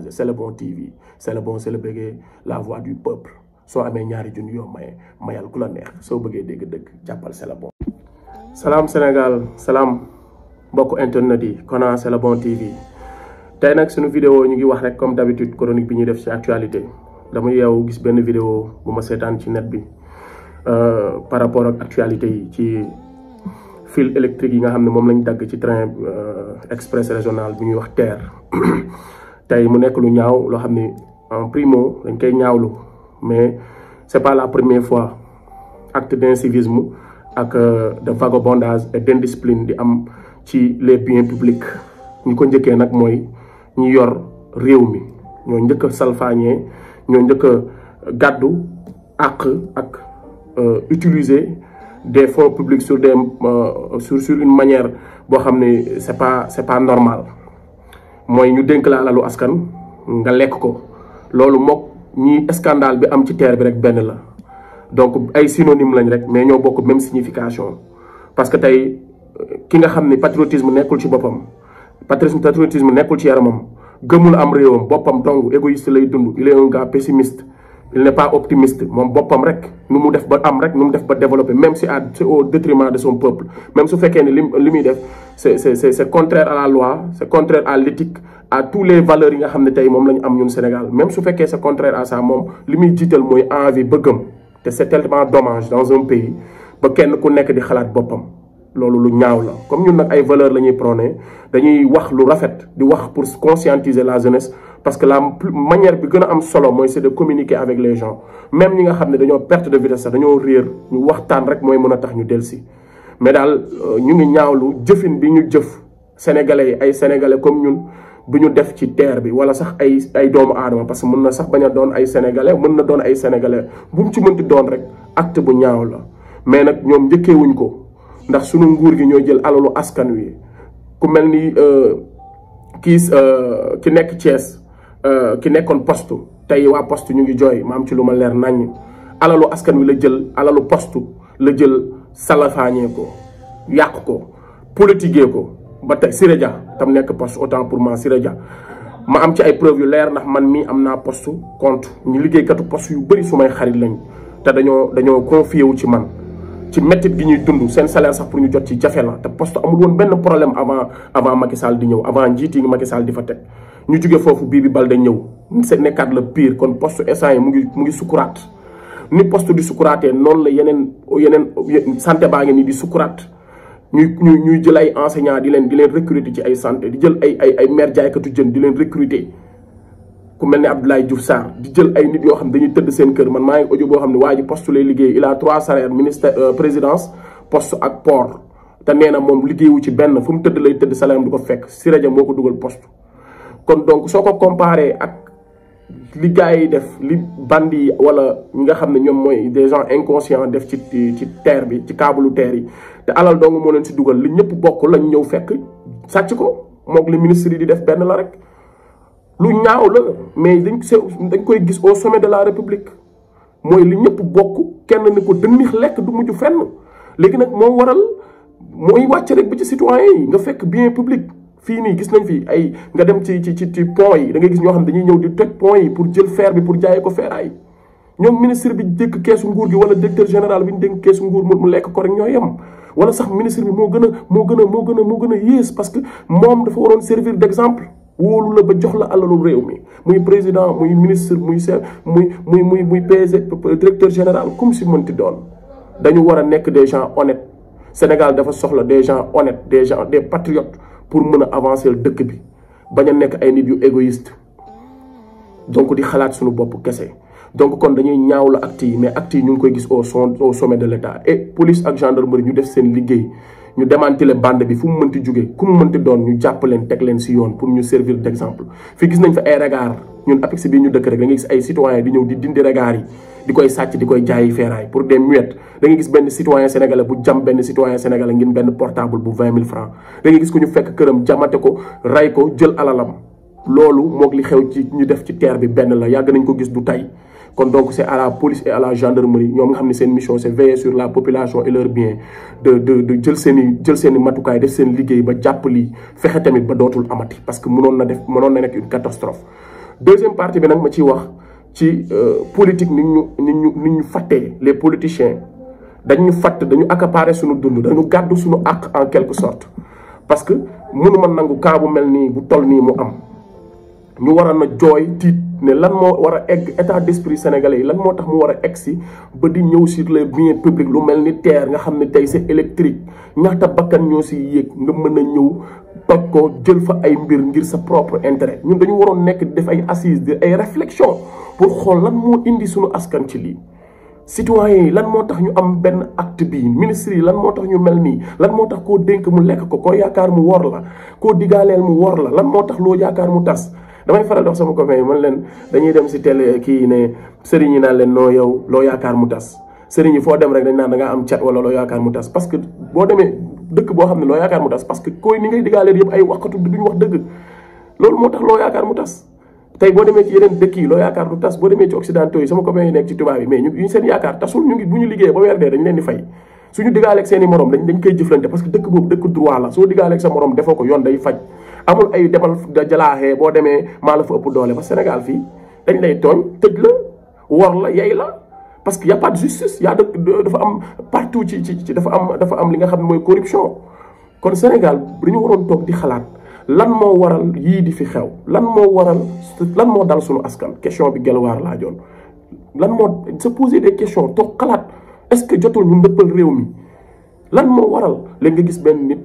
C'est le bon TV c'est le bon c'est le bëggee la voix du peuple soo amee ñaari junni yoo maye mayal ku la neex soo bëggee dégg dëgg jàppal c'est le bon. salaam Sénégal salaam mbokku internet yi Kona c'est le bon TV tey nag suñu vidéo ñu ngi wax rek comme d'habitude chronique bi ñuy def ci actualité dama yeewu gis benn vidéo bu ma seetaan ci net bi par rapport ak actualité yi ci fil électrique yi nga xam ne moom lañ dagg ci train express régional bi ñuy wax TER. tey mu nekk lu ñaaw loo xam ne en primo dañ koy ñaawlu mais c'est pas la première fois acte d'incivisme ak de vagabondage et d'indiscipline di am ci les biens publics ñu ko njëkkee nag mooy ñi yor réew mi ñoo njëkk a salfaañee ñoo njëkk a gàddu àq ak utiliser des fonds publics sur des sur une manière boo xam ne c'est pas normal. mooy ñu dénk la alalu askan nga lekk ko loolu mook ñi scandale bi am ci TER bi rek benn la donc ay synonyme lañ rek mais ñoo bokk même signification parce que tey ki nga xam ne patriotisme nekkul ci boppam patriotisme nekkul ci yaramam gëmul am réewam boppam dong égoïste lay dund il est un gars pessimiste il n'est pas optimiste moom boppam rek nu mu def ba am rek nu mu def ba développer même si c'est au détriment de son peuple même su fekkee ne li muy def c'est contraire à la loi c'est contraire à l'éthique à tous les valeurs yi nga xam ne tey moom la ñu am ñun Sénégal même su fekkee c'est contraire à ça moom li muy jiital mooy envie bëggam te c'est tellement dommage dans un pays ba kenn ku nekk di xalaat boppam loolu lu ñaaw la comme ñun nag ay valeurs la ñuy prôner dañuy wax lu rafet di wax pour conscientiser la jeunesse parce que la manière bi gën a am solo mooy c'est de communiquer avec les gens même ñi nga xam ne dañoo perte de vitesse sax dañoo réer ñu waxtaan rek mooy mën a tax ñu dellusi mais daal ñu ngi ñaawlu jëfin bi ñu jëf sénégalais yi ay sénégalais comme ñun bi ñu def ci TER bi wala sax ay doomu aadama parce que mën na sax bañ a doon ay sénégalais mën na doon ay sénégalais bu mu ci mënti doon rek acte bu ñaaw la mais nag ñoom njëkkeewuñ ko ndax sunu nguur gi ñoo jël alalu askan wi ku mel ni ki nekk Thiès ki nekkoon poste tey waa poste ñu ngi jooy ma am ci lu ma leer naññ alalu askan wi la jël alalu poste la jël salafaañee ko yàq ko politiquer ko ba tey Siré Dia tam nekk poste autant pour moi Siré Dia ma am ci ay preuves yu leer ndax man mii am naa poste compte ñu liggéeykatu poste yu bëri su may xarit lañ te dañoo confié wu ci man ci métit gi ñuy dund seen salaire sax pour ñu jot ci jafe la te poste amul woon benn problème avant Macky Sall di ñëw avant njiit yi Macky Sall di fa teg ñu jóge foofu bii bi Balde ñëw c'est nekkaat le pire kon poste instant yi mu ngi sukuraat ni poste di sukuraatee noonu la yeneen santé baa ngi nii di sukuraat ñuy jël ay enseignants di leen recruter ci ay santé di jël ay maire jaaykatu jën di leen recruter ku mel ne Abdoulaye Diouf Sarr di jël ay nit yoo xam ne dañuy tëdd seen kër man maa ngi audio boo xam ne waa ji poste lay liggéey il a 3 salaires ministère présidence poste ak port te nee na moom liggéeyu ci benn fu mu tëdd lay tëdd salaire am du ko fekk Siré Dia moo ko dugal poste kon donc soo ko comparé ak li gars yi def li bandi yi wala ñi nga xam ne ñoom mooy des gens inconscients def ci TER bi ci câble TER yi te alal dong moo leen si dugal li ñëpp bokk lañ ñëw fekk sàcc ko moog li ministre yi di def benn la rek lu ñaaw la mais dañ koy gis au sommet de la république mooy li ñëpp bokk kenn ni ko dënnix lekk du mujj fenn léegi nag moo waral mooy wàcc rek ba ci citoyens yi nga fekk bien public fii nii gis nañ fi ay nga dem ci pont yi da ngay gis ñoo xam dañuy ñëw di toj pont yi pour jël fer bi pour jaayee ko ferraille ñoom ministre bi dénk keesu nguur gi wala directeur général bi ñu dénk keesu nguur mu lekk ko rek ñoo yem wala sax ministre bi moo gën a yées parce que moom dafa waroon servir d'exemple wóolu la ba jox la alalu réew mi muy président muy ministre muy chef muy PG directeur général comme si mënti doon dañu war a nekk des gens honnêtes Sénégal dafa soxla des gens honnêtes des patriotes pour mën a avancer dëkk bi bañ a nekk ay nit yu égoïste donc di xalaat suñu bopp kese donc kon dañuy ñaawlu actes yi mais actes yi ñu ngi koy gis au sommet de l'État et police ak gendarmerie ñu def seen liggéey ñu démanteler bande bi fu mu mënti jóge ku mu mënti doon ñu jàpp leen teg leen si yoon pour ñu servir d'exemple fii gis nañ fa ay regards ñun APEX bii ñu dëkk rek da ngay gis ay citoyens di ñëw di dindi regards yi di koy sàcc di koy jaayi ferraille pour des muettes da ngay gis benn citoyen sénégalais bu jam benn citoyen sénégalais ngir benn portable bu 20 000 francs da ngay gis ku ñu fekk këram jamate ko ray ko jël alalam loolu moog li xew ci ñu def ci TER bi benn la yàgg nañ ko gis du tey kon donc c'est à la police et à la gendarmerie ñoom nga xam ne seen mission c'est veiller sur la population et leurs biens de jël seen i matukaay def seen liggéey ba jàpp lii fexe tamit ba dootul amati parce que mënoon na nekk une catastrophe deuxième partie bi nag ma ciy wax ci politique nit ñu fàttee les politiciens dañu fàtt dañu accaparer suñu dund dañu gàddu suñu àq en quelque sorte parce que mënu ma nangu kaa bu mel nii bu toll nii mu am ñu war a na jooy tiit ne lan moo war a egg état d'esprit sénégalais yi lan moo tax mu war a egg si ba di ñëw sur les biens publics lu mel ni terre nga xam ne tey c'est électrique ñaata bakkan ñoo si yéeg nga mën a ñëw toj ko jël fa ay mbir ngir sa propre intérêt ñun dañu waroon nekk di def ay assises di ay réflexion pour xool lan moo indi suñu askan ci lii citoyens yi lan moo tax ñu am benn acte bii ministres yi lan moo tax ñu mel nii lan moo tax koo dénk mu lekk ko koo yaakaar mu wor la koo digaaleel mu wor la lan moo tax loo yaakaar mu tas damay faral dox sama copain yi man leen dañuy dem si télé kii ne sëriñ yi naan leen noo yow loo yaakaar mu tas sëriñ yi foo dem rek dañ naan da ngaa am cat wala loo yaakaar mu tas parce que boo demee dëkk boo xam ne loo yaakaar mu tas parce que koy ni ngay digaaleel yëpp ay waxatu duñu wax dëgg loolu moo tax loo yaakaar mu tas tey boo demee ci yeneen dëkk yi loo yaakaar du tas boo demee ci occidentaux yi sama copain yi nekk ci tubaab yi mais ñu seen yaakaar tasul ñu ngi bu ñu liggéeyee ba weer dee dañ leen di fay suñu digaaleeg seen i morom dañ koy jëflante parce que dëkk boobu dëkk droit la soo digaaleeg sa morom defoo ko yoon day faj amul ay demal da jalaaxee boo demee maa la fa ëpp doole ba Sénégal fii dañ lay tooñ tëj la wor la yey la parce que y a pas de justice y a dafa am partout ci dafa am li nga xam ne mooy corruption kon Sénégal dañu waroon toog di xalaat lan moo waral yii di fi xew lan moo dal suñu askan question bi gelwaar laa joon lan moo se poser des questions toog xalaat est-ce que jotul ñu ndëppal réew mi lan moo waral léegi nga gis benn nit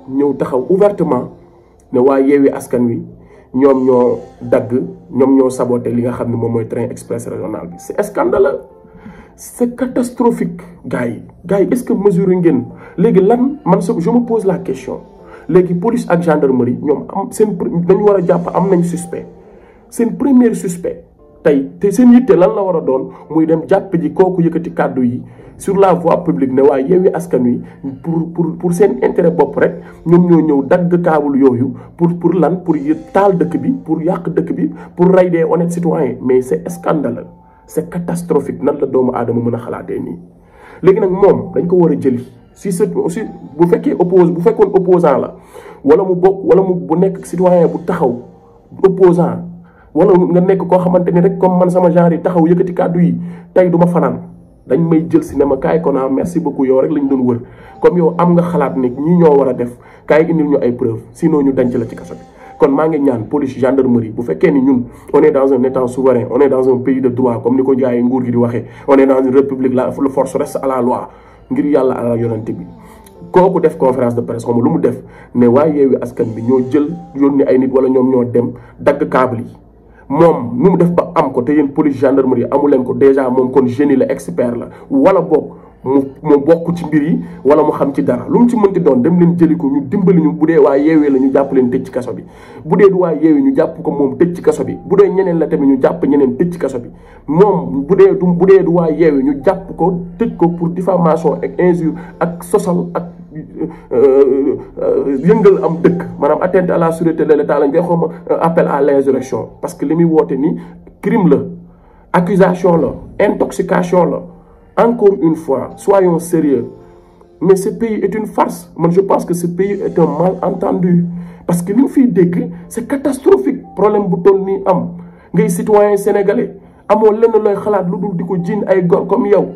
ñëw taxaw ouvertement ne waa Yewwi Askan Wi ñoom ñoo dagg ñoom ñoo saboté li nga xam ne moom mooy train express régional bi c'est scandaleux c'est catastrophique gars yi est-ce que mesure ngeen léegi lan man je me pose la question léegi police ak gendarmerie ñoom am seen dañu war a jàpp am nañ suspect seen premier suspect tey te seen yitte lan la war a doon muy dem jàpp ji kooku yëkkati kàddu yi sur la voie publique ne waaye Yewwi Askan Wi pour seen intérêt bopp rek ñoom ñoo ñëw dagg kaabul yooyu pour lan pour taal dëkk bi pour yàq dëkk bi pour rey des honnêtes citoyens mais c'est scandaleux c'est catastrophique nan la doomu aadama mën a xalaatee nii léegi nag moom dañ ko war a jëli si c'est aussi bu fekkoon opposant la wala mu bokk wala mu bu nekk citoyen bu taxaw opposant wala nga nekk koo xamante ni rek comme man sama genre yi taxaw yëkkati kàddu yi tey du ma fanaan dañ may jël si ne ma kaay ko naa merci beaucoup yow rek lañ doon wër comme yow am nga xalaat ne ñii ñoo war a def kaay indil ñu ay preuve sinon ñu denc la ci kaso bi kon maa ngi ñaan police gendarmerie bu fekkee ni ñun on est dans un état souverain on est dans un pays de droit comme ni ko jaayee nguur gi di waxee on est dans une république la force reste à la loi ngir yàlla ala yonante bi kooku def conférence de presse xam lu mu def ne waa Yewwi Askan Wi ñoo jël yónni ay nit wala ñoom ñoo dem dagg câble yi moom nu mu def ba am ko te yéen police gendarmerie amu leen ko déjà moom kon génie la expert la wala boog mu bokk ci mbir yi wala mu xam ci dara lu mu ci mënti doon dem leen jëli ko ñu dimbali ñu bu dee waa Yewwi la ñu jàpp leen tëj ci kaso bi bu dee du waa Yewwi ñu jàpp ko moom tëj ci kaso bi bu dee ñeneen la tamit ñu jàpp ñeneen tëj ci kaso bi moom bu dee du waa Yewwi ñu jàpp ko tëj ko pour diffamation ak injure ak sosal ak yëngal am dëkk maanaam atteinte à la sûreté de l'État lañ koy xawma appel à l'insurrection parce que li muy woote ni crime la accusation la intoxication la encore une fois soyons sérieux mais ce pays est une farce man je pense que ce pays est un malentendu parce que li mu fiy dégg c'est catastrophique problème bu toll nii am ngay citoyen sénégalais amoo lenn looy xalaat lu dul di ko jiin ay gor comme yow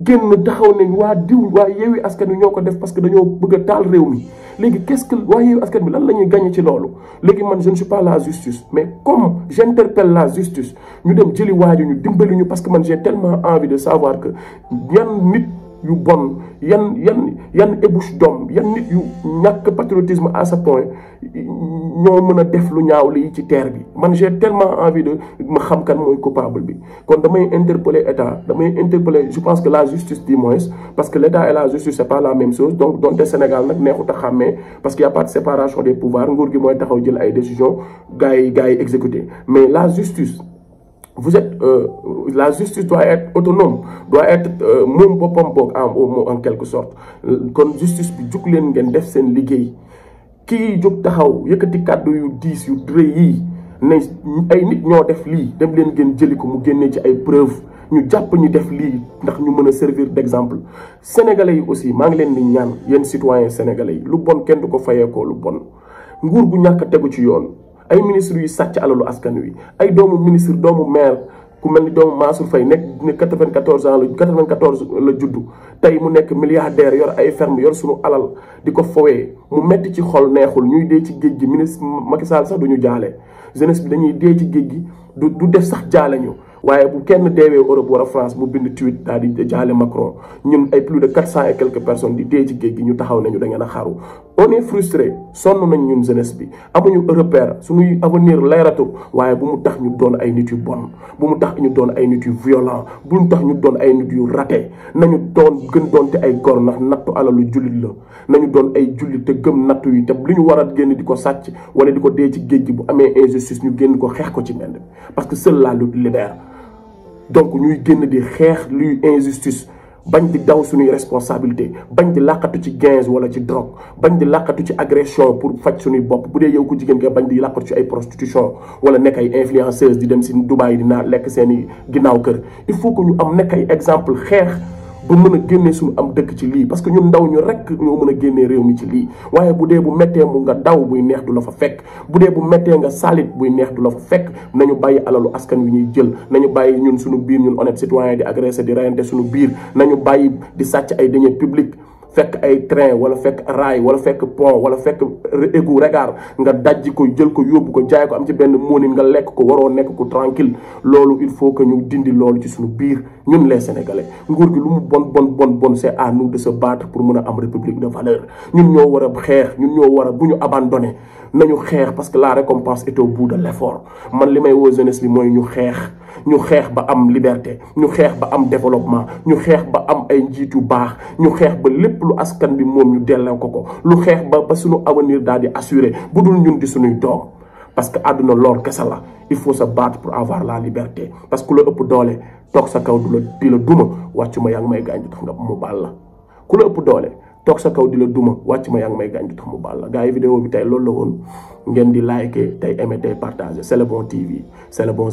génn taxaw nañ waa diw waa Yewwi Askan Wi ñoo ko def parce que dañoo bëgg a taal réew mi léegi qu'est-ce que waa Yewwi Askan Wi lan la ñuy gagné ci loolu léegi man je ne suis pas la justice mais comme j'interpelle la justice ñu dem jëli waaju ñu dimbali ñu parce que man j'ai tellement envie de savoir que yan nit yu bon yan ébouche d'homme yan nit yu ñàkk patriotisme à ce point ñoo mën a def lu ñaaw lii ci terre bi man j'ai tellement envie de ma xam kan mooy coupable bi kon damay interpeller état damay interpeller je pense que la justice du moins parce que l'état et la justice c'est pas la même chose donc donte Sénégal nag neexut a xàmmee parce qu'il y a pas de séparation des pouvoirs nguur gi mooy taxaw jël ay décisions gars yi exécuter mais la justice la justice doit être autonome doit être moom boppam boog en quelque sorte kon justice bi jug leen ngeen def seen liggéey kii jóg taxaw yëkkati kàddu yu diis yu rëy yii ne ay nit ñoo def lii dem leen ngeen jëli ko mu génnee ci ay preuves ñu jàpp ñu def lii ndax ñu mën a servir d'exemple sénégalais yi aussi maa ngi leen di ñaan yéen citoyens sénégalais yi lu bon kenn du ko fayee ko lu bon nguur gu ñàkk a tegu ci yoon ay ministre yu sàcc alalu askan wi ay doomu ministre doomu maire ku mel ni doomu Mansour Faye nekk 94 ans la 94 la juddu tey mu nekk milliardaire yor ay ferme yor sunu alal di ko fowee mu metti ci xol neexul ñuy dee ci géej gi ministre Macky Sall sax duñu jaale jeunesse bi dañuy dee ci géej gi du def sax jaale ñu waaye bu kenn deewee Europe wala France mu bind tweet daal di jaale Macron ñun ay plus de 400 et quelques personnes di dee ci géej gi ñu taxaw nañu da ngeen a xaru on est frustré sonn nañ ñun jeunesse bi amuñu repère suñuy avenir leeratu waaye bu mu tax ñu doon ay nit yu bon bu mu tax ñu doon ay nit yu violent bu mu tax ñu doon ay nit yu raté nañu doon gën doon te ay gor ndax nattu alalu jullit la nañu doon ay jullit te gëm nattu yi te li ñu war a génn di ko sàcc wala di ko dee ci géej gi bu amee injustice ñu génn ko xeex ko ci mbedd parce que seule la lutte libère. Donc ñuy génn di xeex luy injustice bañ di daw suñuy responsabilité bañ di làqatu ci gains wala ci drogue bañ di làqatu ci agression pour faj suñuy bopp bu dee yow ku jigéen nga bañ di làqatu ci ay prostitution wala nekk ay influenceuse di dem si Dubaï di naa lekk seeni ginnaaw kër il faut que ñu am nekk ay exemple xeex ba mën a génnee suñu am dëkk ci lii parce que ñun ndaw ñu rek ñoo mën a génnee réew mi ci lii waaye bu dee bu méttee mu nga daw buy neex du la fa fekk bu dee bu méttee nga salit buy neex du la fa fekk nañu bàyyi alalu askan wi ñuy jël nañu bàyyi ñun suñu biir ñun honnête citoyen di agressé di reyante suñu biir nañu bàyyi di sàcc ay deniers publics fekk ay train wala fekk raay wala fekk pont wala fekk égout regard nga dajji ko jël ko yóbbu ko jaay ko am ci benn moonin nga lekk ko waroo nekk ko tranquille loolu il faut que ñu dindi loolu ci suñu biir ñun les sénégalais nguur gi lu mu bon c'est à nous de se battre pour mën a am république de valeur ñun ñoo war a xeex ñun ñoo war a bu ñu abandonné nañu xeex parce que la récompense est au bout de l'effort man li may woo jeunesse bi mooy ñu xeex ba am liberté ñu xeex ba am développement ñu xeex ba am ay njiit yu baax ñu xeex ba lépp lu askan bi moom ñu delloo ko lu xeex ba suñu avenir daal di assuré bu dul ñun di suñuy doom parce que àdduna lool kese la il faut se battre pour avoir la liberté parce que ku la ëpp doole toog sa kaw di la duma wàccu ma yaa ngi may gaañ tax nga mu baal la ku la ëpp doole toog sa kaw di la duma wàcc ma yaa ngi may gaañ tax mu baal la gars yi vidéo bi tey loolu la woon ngeen di liker tey aimer tey partager C'est le bon TV c'est le bon